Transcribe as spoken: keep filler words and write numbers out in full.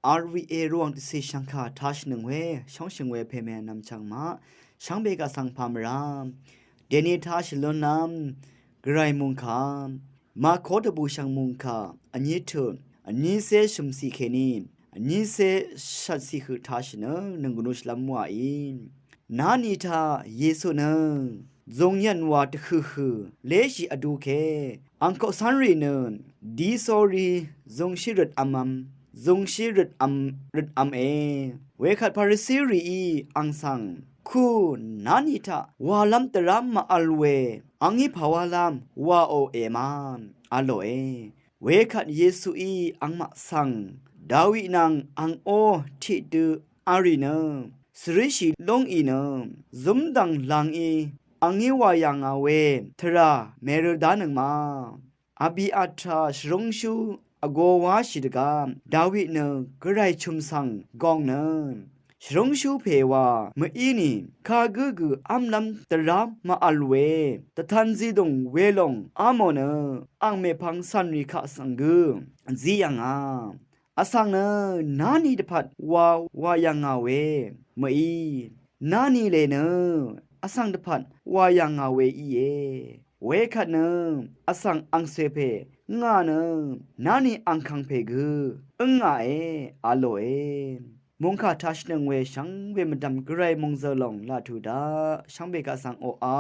R V A Rvwàng dvcì shvngkà tashìnøng we, shóngshø̀ng we pèmè nvmchv̀ng maq, shvngbe kaq svng pà mvrá. Dèni tashì lúnlv́m, Gvray mòngkà, Mako dvbùshv̀ng mòngkà, vní tut, vnícé shø̀mcì kèní, vnícé shvtcì høq tashìnøng, nøng gvnushìlv́m wàí. Nani taq Yesu nø zungyv̀n wà dvhø̀hø̀ léshì vdu ke, ang koqcv́nrì nø disori zungshí røt vmvm, zungshí røt vm, røt vm e. Wekvt Farisirìí ang svng, ku nani taq wàlv́m dvrá màvl we, angí pàwálv́m wàò e ma, vlòe. Wekvt Yesuí angmaq svng, Dawi nvng ang ó tiqdø v̄l rì nø, svríshì lúngì nø, zúmdv̀ng làngí, angí wà yà ngà we, tvrà mèrø dánøng ma. Abi atra shvrúngshú vgō wáshì dvgá, Dawi nø Gvray chø̀m svng gong nø, shvrúngshú pè wa mvíni, kagǿ gø v́mlv́m dvrá màvl we, dvtan zidùng welòng ámò nø, ang mèpvng cv̀nrì kaq svng gø zí yà ngà. Vsvng nø nani dvpvt wa wà yà ngà we, mví. Nani lè nø, vsvng dvpvt wà yà ngà we íe. Wekvt nø, vsvng angcè pè, ngà nø, nani angkvng pè gø, ǿngàe, vlòe. Mòngkà tashìnøng we shvngbe mvdv̀m Gvray mòngzø̀ lòng laq tuq daq, shvngbe kaq svng oqà.